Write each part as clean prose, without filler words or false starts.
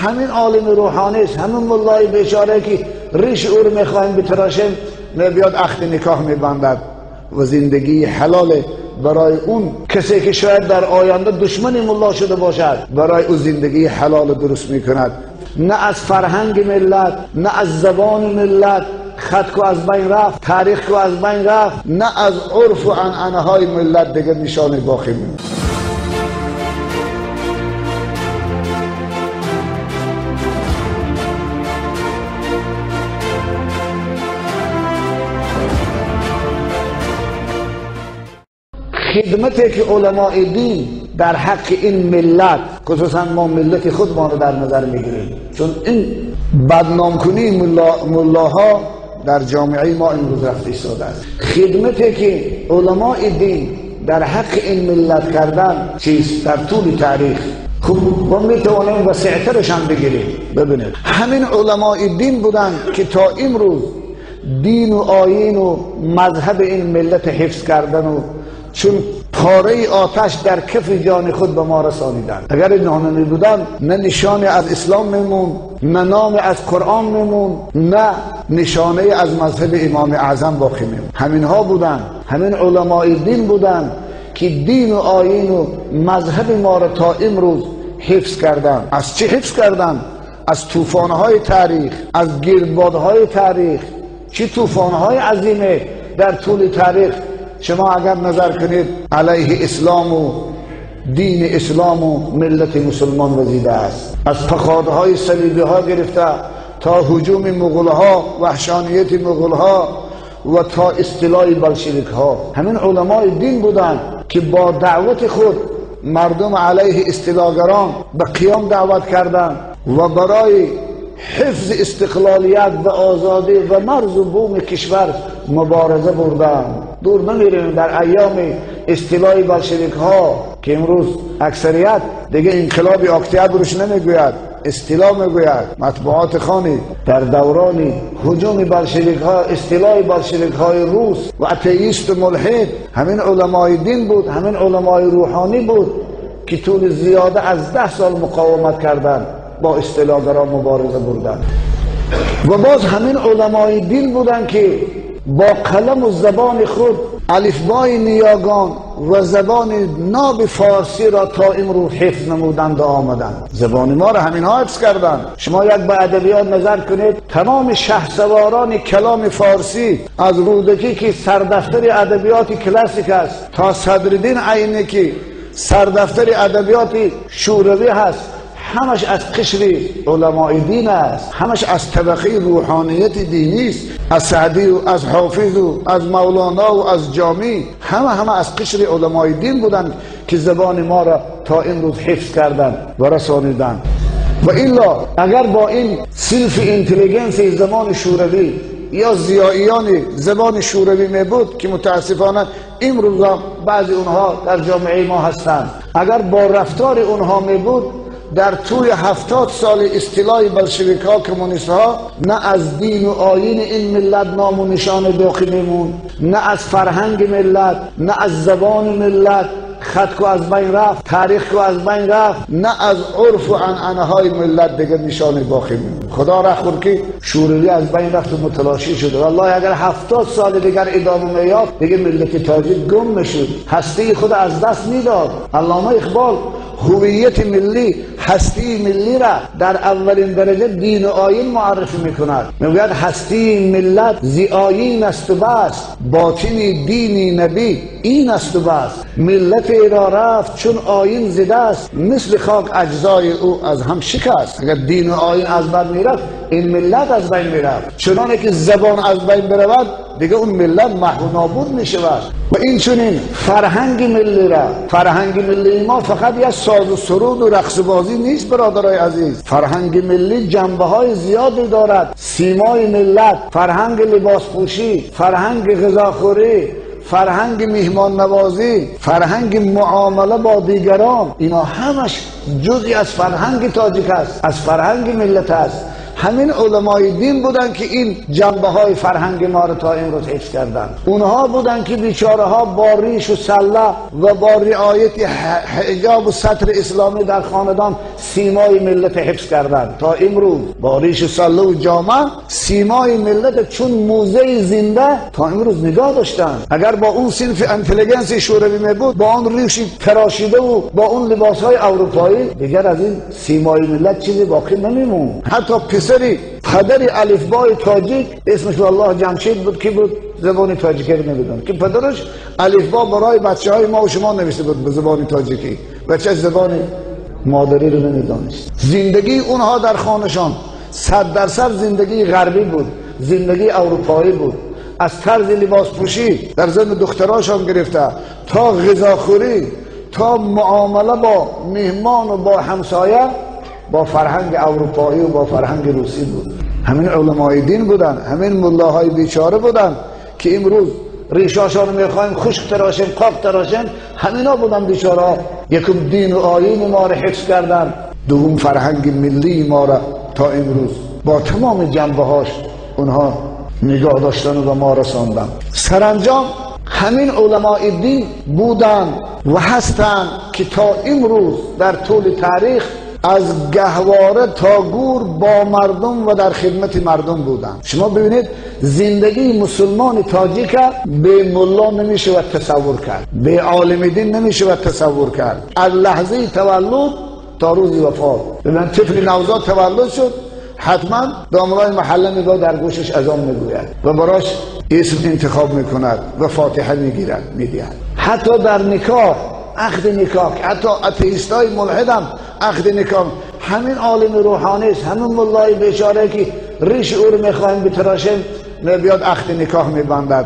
همین عالم روحانی است، همین ملای بیچاره که ریش او رو میخواهیم بتراشیم میبیاد عقد نکاح میبندد و زندگی حلال برای اون کسی که شاید در آینده دشمن ملا شده باشد، برای او زندگی حلال درست میکند. نه از فرهنگ ملت، نه از زبان ملت خط کو از بین رفت، تاریخ کو از بین رفت، نه از عرف و عنعنه های ملت دیگر نشانه باقی میماند. خدمتی که علماء دین در حق این ملت، خصوصا ما ملت خودمان رو در نظر میگیریم، چون این بدنام کنی ملاها در جامعه ما امروز رفته ایستاده است. خدمتی که علماء دین در حق این ملت کردن چیز در طول تاریخ، خب ما میتوانیم وسیعترش هم بگیریم. ببینید همین علماء دین بودن که تا امروز دین و آیین و مذهب این ملت حفظ کردن و چون پاره آتش در کف جان خود به ما رسانیدند. اگر اینها نمی بودن، نه نشانه از اسلام میمون، نه نام از قرآن میمون، نه نشانه از مذهب امام اعظم باقی میمون. همینها بودن، همین علمای دین بودن که دین و آیین و مذهب ما را تا امروز حفظ کردن. از چی حفظ کردن؟ از طوفان‌های تاریخ، از گردبادهای تاریخ. چه طوفان‌های عظیمه در طول تاریخ شما اگر نظر کنید علیه اسلام و دین اسلام و ملت مسلمان وزیده است. از پخادهای صلیبی ها گرفته تا هجوم مغول ها، وحشانیت مغول ها و تا استیلای بلشویک ها. همین علمای دین بودند که با دعوت خود مردم علیه استیلاگران به قیام دعوت کردند و برای حفظ استقلالیت و آزادی و مرز و بوم کشور مبارزه بردند. دور نمیریم، در ایام استیلای بلشویک ها که امروز اکثریت دیگه انقلاب اکتبرش نمیگوید، استیلا میگوید. مطبوعات خانی در دوران هجوم بلشویک ها، استیلای بلشویک های روس و اتئیست و ملحد، همین علمای دین بود، همین علمای روحانی بود که طول زیاده از 10 سال مقاومت کردند، با استیلاگران مبارزه بردند. و باز همین علمای دین بودند که با قلم و زبان خود الفبای نیاگان و زبان ناب فارسی را تا امروز حفظ نمودند و آمدند. زبان ما را همین ها حفظ کردند. شما یک به ادبیات نظر کنید، تمام شهسواران کلام فارسی از رودکی که سردفتر ادبیات کلاسیک است تا صدرالدین عینی که سردفتر ادبیات شوروی هست، همش از قشر علمای دین است، همش از طبقه روحانیت دینی است. از سعدی و از حافظ و از مولانا و از جامی، همه از قشر علمای دین بودند که زبان ما را تا امروز حفظ کردند و رسانیدند. و الا اگر با این صنف اینتلیگنس زمان شوروی یا ضیائیان زبان شوروی می بود که متاسفانه امروز هم بعضی اونها در جامعه ما هستند، اگر با رفتار اونها می بود، در طول 70 سال استیلای بلشویک ها، کمونیست ها، نه از دین و آیین این ملت نام و نشان باقی میمون، نه از فرهنگ ملت، نه از زبان ملت. خط کو از بین رفت، تاریخ کو از بین رفت، نه از عرف و عنعنه های ملت دیگر نشان باقی میمون. خدا را خور که شوروی از بین رفت و متلاشی شد. والله اگر 70 سال دیگر ادامه میافت، دیگه ملت تاجیک گم میشد، هستی خود از دست میداد. علامه اقبال هویت ملی، هستی ملی را در اولین درجه دین و آیین معرفی میکند. میگوید هستی ملت زی آیین است و بس، باطن دینی نبی این است و بس. ملت را رفت چون آیین زده است، مثل خاک اجزای او از هم شکست. اگر دین و آیین از بین میرفت، این ملت از بین میرفت. چنانه که زبان از بین برود، دیگه اون ملت محو نابود میشود. و این چنین فرهنگ ملی را، فرهنگ ملی ما فقط یک ساز و سرود و رقص بازی نیست برادرای عزیز. فرهنگ ملی جنبه های زیادی دارد. سیمای ملت، فرهنگ لباس پوشی، فرهنگ غذاخوری، فرهنگ میهمان نوازی، فرهنگ معامله با دیگران، اینا همش جزئی از فرهنگ تاجیک است، از فرهنگ ملت است. همین علمای دین بودن که این جنبه های فرهنگ ما رو تا امروز حفظ کردن. اونها بودن که بیچاره ها با ریش و سله و با رعایت حجاب و ستر اسلامی در خاندان سیمای ملت حفظ کردن تا امروز. با ریش و سله و جامه سیمای ملت چون موزه زنده تا امروز نگاه داشتن. اگر با اون صنف انتلیگنس شوروی می بود، با اون ریش تراشیده و با اون لباس های اروپایی، دیگر از این سیمای ملت چیزی باقی نمیمون. حتی پسری پدر الفبای تاجیک اسمش والله جمشید بود که بود زبان تاجیکی رو نمیدون، که پدرش الفبا برای بچه های ما و شما نوشته بود به زبان تاجیکی، بچه زبان مادری رو نمیدانست. زندگی اونها در خانه‌شان 100% زندگی غربی بود، زندگی اروپایی بود. از طرز لباس پوشی در زن دختراشان گرفته تا غذاخوری تا معامله با مهمان و با همسایه با فرهنگ اروپایی و با فرهنگ روسی بود. همین علمای دین بودن، همین ملاهای بیچاره بودن که امروز ریشاشان رو میخوایم خشک تراشیم، قاق تراشیم، همینا بودن بیچاره. یکم دین و آیین ما رو حفظ کردن، دوم فرهنگ ملی ما را تا امروز با تمام جنبه هاش اونها نگاه داشتن و ما رساندن. سرانجام همین علمای دین بودن و هستن که تا امروز در طول تاریخ از گهواره تا گور با مردم و در خدمت مردم بودن. شما ببینید زندگی مسلمان تاجیک به ملا نمیشه و تصور کرد، به عالم دین نمیشه و تصور کرد. از لحظه تولد تا روز وفات. ببین طفل نوزاد تولد شد، حتما دامرای محله میگه در گوشش اذان میگوید و براش اسم انتخاب میکند و فاتحه میگیرد میدهد. حتی در نکاح، عقد نکاح، حتی اتئیستای ملحد هم عقد نکاح همین عالم روحانی است، همین ملای بیچاره که ریش او رو میخواهیم بتراشیم بیاد عقد نکاح میبندد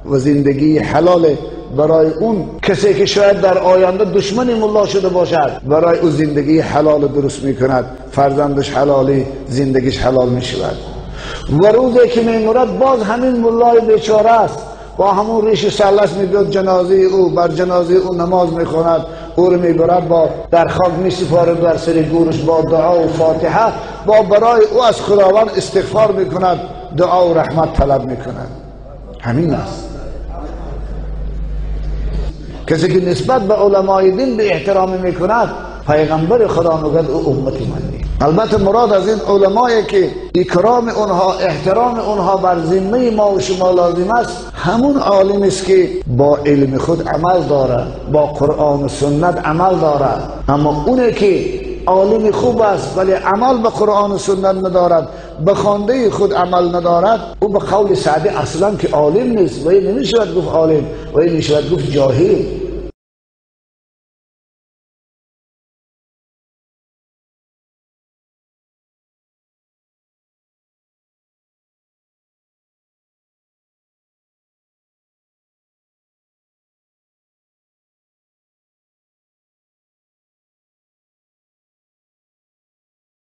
و زندگی حلال برای اون کسی که شاید در آینده دشمن ملا شده باشد، برای او زندگی حلال درست میکند، فرزندش حلالی، زندگیش حلال میشود. و روزی که میمرد باز همین ملای بیچاره است با همون ریش سلس میبیاد جنازه او، بر جنازه او نماز میخواند، او رو میبرد با در خاک میسپارد بر سر گورش با دعا و فاتحه، با برای او از خداوند استغفار میکند، دعا و رحمت طلب میکند. همین است. کسی که نسبت به علمای دین به احترام میکند، پیغمبر خدا میگوید او امت من نیست. البته مراد از این علمایی که اکرام اونها، احترام اونها بر ذمه ما و شما لازم است، همون عالم است که با علم خود عمل دارد، با قرآن و سنت عمل دارد. اما اونه که عالم خوب است ولی عمل به قرآن و سنت ندارد، به خوانده خود عمل ندارد، او به قول سعدی اصلا که عالم نیست و این نمیشود گفت عالم و این میشود گفت جاهل.